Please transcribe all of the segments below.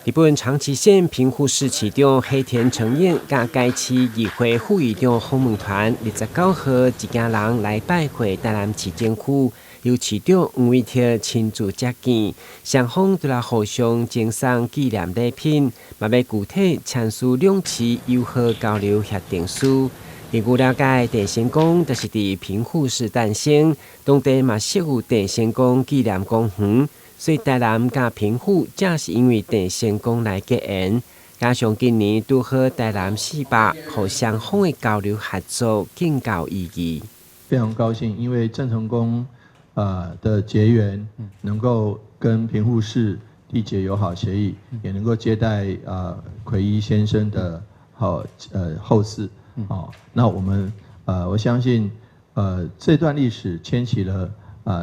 日本長崎縣平戶市市長黑田成彥佮該市議會副議長訪問團29號一行人來拜會台南市政府，由市長黃維特親自接見，雙方除了互相贈送紀念禮品，嘛欲具體簽署兩市友好交流協定書。根據了解，鄭成功就是佇平戶市誕生，當地嘛設有鄭成功紀念公園。所以台南佮平戶正是因為鄭成功來結緣，加上今年拄好台南400，予雙方的交流合作更有意義。非常高興，因為鄭成功的結緣，能夠跟平戶市締結友好協議，也能夠接待奎一先生的好後嗣。哦，那我們我相信這段歷史牽起了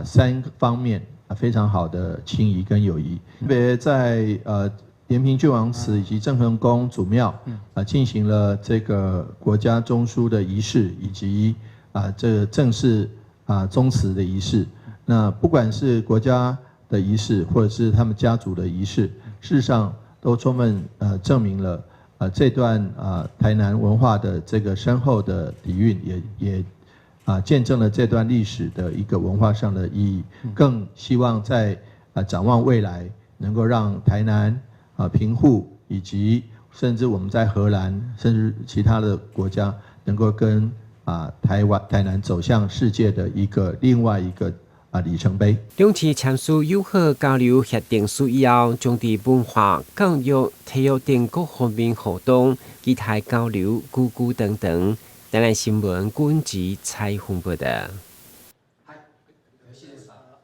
三方面非常好的情誼跟友誼，特別在延平郡王祠以及鄭成功祖廟啊進行了這個國家中書的儀式，以及這個正式宗祠的儀式。那不管是國家的儀式，或者是他們家族的儀式，事實上都充分證明了這段台南文化的這個深厚的底蘊，也見證了這段歷史的一個文化上的意義，更希望在展望未來，能夠讓台南平戶以及甚至我們在荷蘭，甚至其他的國家，能夠跟台灣台南走向世界的一個另外一個里程碑。兩市簽署友好交流協定書以後，將佇文化、教育、體育等各方面互動，期待交流久久長長。台南新聞軍籍採訪報道。